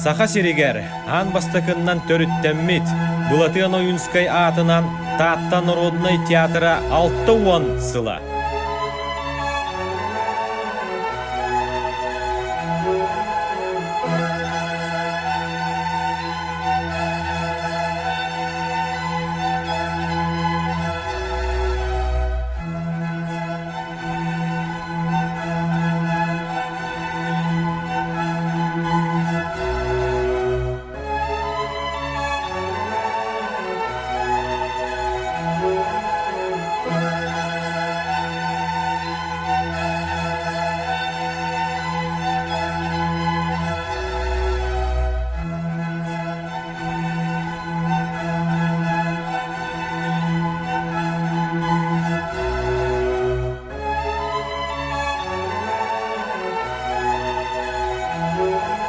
Саха сиригэр аан бастакыннан төрүттэммит Былатыан Ойуунскай аатынан Таатта народнай театра 60 сыла.